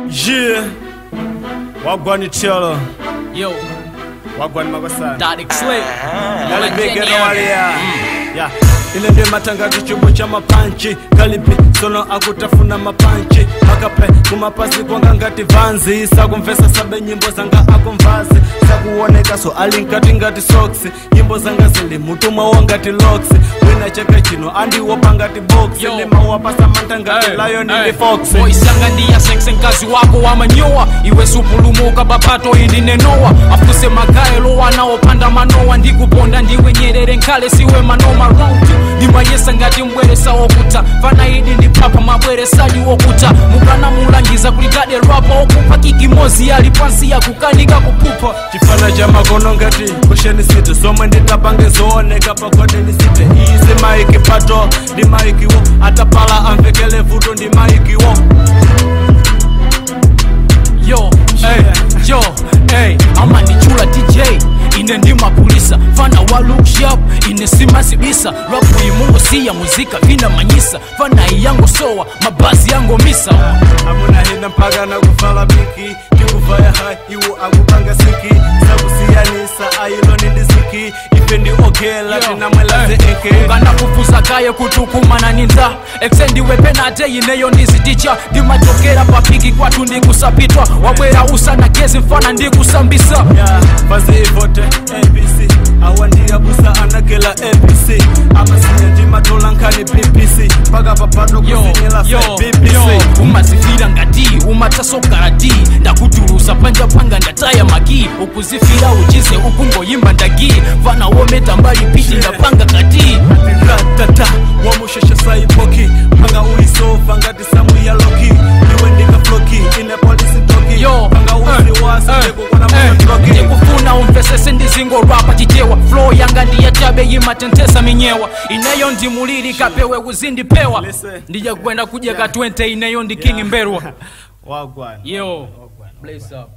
Yeah. Wagwan Cholo. Yo. Wagwan Magosana. Daddy Slick. Yeah. Ile ndio matanga kichumbo cha mapanchi kalipi sono akutafuna mapanchi makape kumapasi kwanga ngati vanzi sakumvesa sabe nyimbo zanga akumvazi sakuoneka so alinkati ngati socks nyimbo zanga zili mutumwa wangati locks wina cheke chino andiwopa ngati box ndimawapasa manta ngati lion ndi fox. Boy sanga ndiya sex nkazi wako wamanyowa iwe supulumuka bapato indinenowa afuse magaelo wanaopanda manowa ndikuponda ndiwe nyerere nkhale siwe manoma round ndimayesa ngati mbweresa wokuta fana idi ndipapa mabweresadi wokuta mukanamulangiza kulikade rapa okupha kikimozi ali pansi yakukanika kuphupha chifana cha makono ngati kusheni city somwe nditapange zooneka pa golden city izi maiki pato ndi maikiwo atapala amvekele vuto ndi maikiwo. Yo, hey, yo, hey, amandichula DJ ine ndimapulisa fana wa look sharp ine simasibisa rapu imungosiya muzika vinamanyisa fana iyangosowa mabazi yangomisa. Amuna hina mpaka nakufala biki ndikuvaya hai iwo akupanga siki sakusiyanisa ayiloni ndi siki ife ndi okela tinamwela zeeke. Ukanakufuza kaye kutukumana ninza ekse ndiwe penate ineyo ndiziticha ndimachokera papiki kwathu ndikusapitwa wabwera usana gezi mfana ndikusambisa. Yeah, bazi ivote ABC awandiyabusa anakela ABC amasinya ndimatola nkhani BBC mpaka papato kusinyila Yo, BBC. yo, umazifira ngati umatasokala ti ndakutulusa panja panga ndataya maki ukuzifira uchize ukungoyimba ndagi fana wometa mbali piti ndapanga kati. Ratata wamusheshe saiboki panga uisova ngati samu ya loki iwe ndikafloki ine polisi doki Yo, panga uziwasa ndikukona maatoki. Ndikufuna umvesese ndizingorapa chichewa flow yanga ndiyachabe yimatentesa minyewa ineyo ndimuliri kapewe kuzindipewa. Listen. Ndijakwenda kudya ka 20 ineyo ndi king mberwa. Wagwan. Yo, bless up.